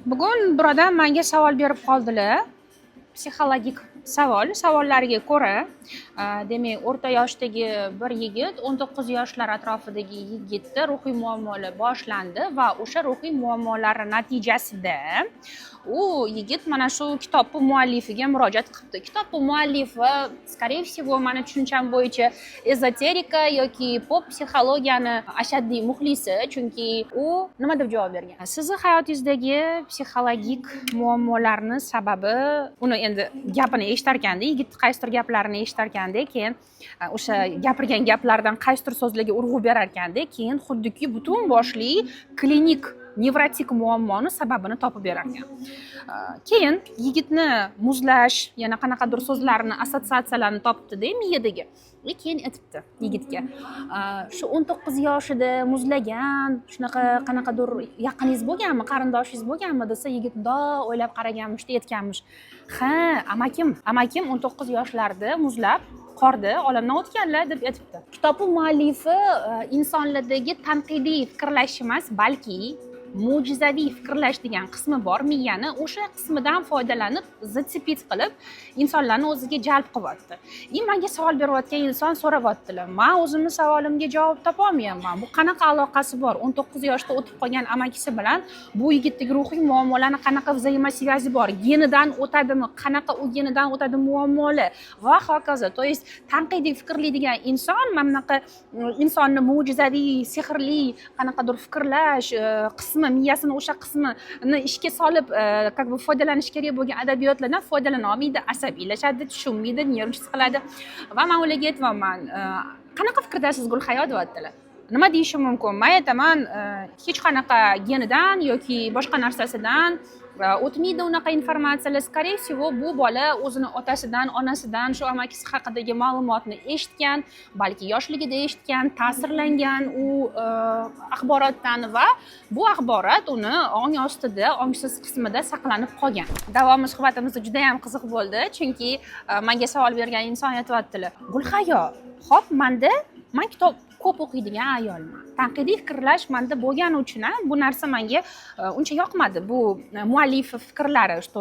Bugun bir odam manga savol berib qoldilar. Psixologik savol. Savollariga ko'ra, demak, o'rta yoshdagi bir yigit, 19 yoshlar atrofidagi yigitda ruhiy muammolar boshlandi va o'sha ruhiy muammolari natijasida u yigit mana shu kitobni muallifiga murojaat qilibdi. Kitobni muallifi, скорее всего, mani tushuncham bo'yicha, ezoterika yoki pop psixologiyani ashaddiy muxlisi, chunki u nima deb javob bergan? Sizni hayotingizdagi psixologik muammolarni sababi, uni endi gapini eshitarkanda, yigitni qaysidir gaplarini eshitarkanda, keyin o'sha gapirgan gaplaridan qaysidir so'zlarga urg'u berarkanda, keyin xuddiki butun boshli klinik nevrotik muammoni sababini topib berar ekan. Keyin yigitni muzlash, yana qanaqadir so'zlarni, assotsiatsiyalarni topibdida miyadagi. И keyin aytibdi yigitga: "Shu 19 yoshida muzlagan shunaqa qanaqadir yaqiningiz bo'lganmi, qarindoshingiz bo'lganmi?" desa, yigit mundoq o'ylab qaraganmishda, aytganmish: "Ha, amakim 19 yoshlarida muzlab, qorda olamdan o'tganlar", deb aytibdi. Kitobni muallifi insonlardagi tanqidiy fikrlash emas, balki mo'jizaviy fikrlash degan qismi bor miyani, o'sha qismidan foydalanib, зацепить qilib, insonlarni o'ziga jalb qilyapti. И manga savol berayotgan inson so'rayaptilar: "Man o'zimni savolimga javob topolmayapman, bu qanaqa aloqasi bor, 19 yoshda o'tib qolgan amakisi bilan bu yigitdagi ruhiy muammolarni qanaqa взаимосвязи bor, genidan o'tadimi, qanaqa u genidan o'tadi muammolar?" va hokazo. То есть tanqidiy fikrlaydigan inson mana bunaqa insonni mo'jizaviy, sehrli qanaqadir fikrlash qismi, miyasini o'sha qismini ishga solib, как бы foydalanish kerak bo'lgan adabiyotlardan foydalana olmaydi, asabiylashadi, tushunmaydi, нервничать qiladi. Va man ularga aytyapman: "Qanaqa fikrdasiz, Gulhayo?" deyaptilar. Nima deyishim mumkin? Man aytaman, hech qanaqa genidan yoki boshqa narsasidan o'tmaydi unaqa informatsiyalar. Скорее всего, bu bola o'zini otasidan, onasidan shu amakisi haqidagi ma'lumotni eshitgan, balki yoshligida eshitgan, ta'sirlangan u axborotdan va bu axborot uni ong ostida, ongsiz qismida saqlanib qolgan. Davomi suhbatimizda juda yam qiziq bo'ldi, chunki manga savol bergan inson aytyaptilar: "Gulhayo, ho'p, manda, man kitob ko'p o'qiydigan ayolman, tanqidiy fikrlash manda bo'lgani uchun ham bu narsa manga uncha yoqmadi, bu muallif fikrlari, что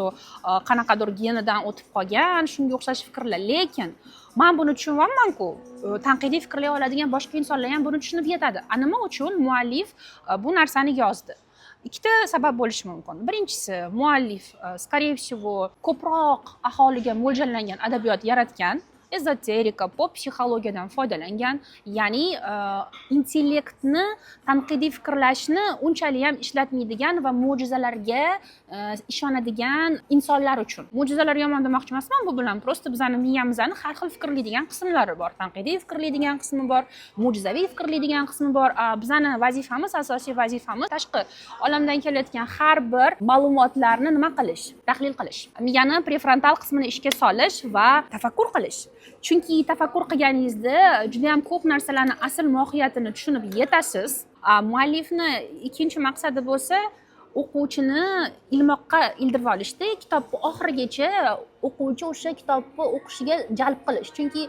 qanaqadir genidan o'tib qolgan, shunga o'xshash fikrlar. Lekin man buni tushunyapmanku, tanqidiy fikrlay oladigan boshqa insonlar ham buni tushunib yetadi. A nima uchun muallif bu narsani yozdi?" Ikkita sabab bo'lishi mumkin. Birinchisi, muallif, скорее всего, ko'proq aholiga mo'ljallangan adabiyot yaratgan, ezoterika, pop psixologiyadan foydalangan, ya'ni intellektni, tanqidiy fikrlashni unchalik ham ishlatmaydigan va mo'jizalarga ishonadigan insonlar uchun. Mo'jizalar yomon demoqchi emasman bu bilan, просто bizani miyamizni har xil fikrlaydigan qismlari bor: tanqidiy fikrlaydigan qismi bor, mo'jizaviy fikrlaydigan qismi bor. A bizani vazifamiz, asosiy vazifamiz tashqi olamdan kelayotgan har bir ma'lumotlarni nima qilish? Tahlil qilish, miyani prefrontal qismini ishga solish va tafakkur qilish. Chunki tafakkur qilganingizda juda yam ko'p narsalarni asl mohiyatini tushunib yetasiz. A muallifni ikkinchi maqsadi bo'lsa o'quvchini ilmoqqa ildirib olishda, kitobni oxirigacha o'quvchi o'sha kitobni o'qishiga jalb qilish. Chunki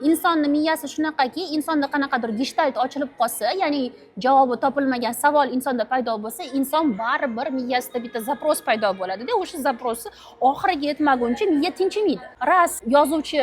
insonni miyasi shunaqaki, insonda qanaqadir geshtalt ochilib qolsa, ya'ni javobi topilmagan savol insonda paydo bo'lsa, inson baribir miyasida bitta запрос paydo bo'ladida, o'sha запрос i oxiriga yetmaguncha miya tinchimaydi. Раз yozuvchi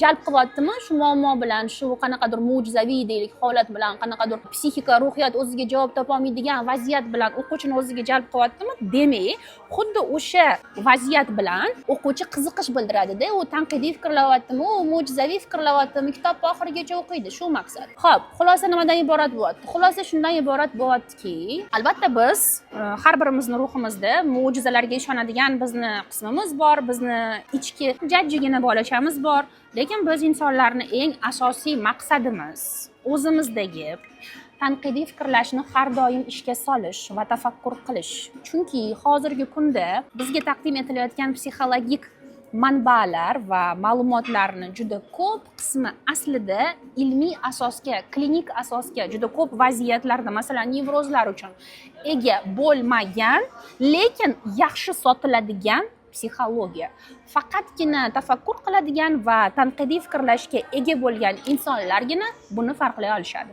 jalb qilyaptimi shu muammo bilan, shu qanaqadir mo'jizaviy, deylik, holat bilan, qanaqadir psixika, ruhiyat o'ziga javob topolmaydigan vaziyat bilan o'quvchini o'ziga jalb qilyaptimi, demak, xuddi o'sha vaziyat bilan o'quvchi qiziqish bildiradida. U tanqidiy fikrlayaptimi, u mo'jizaviy fikrlayaptimi, kitobni oxirigacha o'qiydi, shu maqsad. Ho'p, xulosa nimadan iborat bo'lyapti? Xulosa shundan iborat bo'lyaptiki, albatta, biz har birimizni ruhimizda mo'jizalarga ishonadigan bizni qismimiz bor, bizni ichki jajjigina bolachamiz bor. Lekin biz insonlarni eng asosiy maqsadimiz o'zimizdagi tanqidiy fikrlashni har doim ishga solish va tafakkur qilish. Chunki hozirgi kunda bizga taqdim etilayotgan psixologik manbalar va ma'lumotlarni juda ko'p qismi aslida ilmiy asosga, klinik asosga, juda ko'p vaziyatlarda, masalan, nevrozlar uchun ega bo'lmagan, lekin yaxshi sotiladigan psixologiya. Faqatgina tafakkur qiladigan va tanqidiy fikrlashga ega bo'lgan insonlargina buni farqlay olishadi.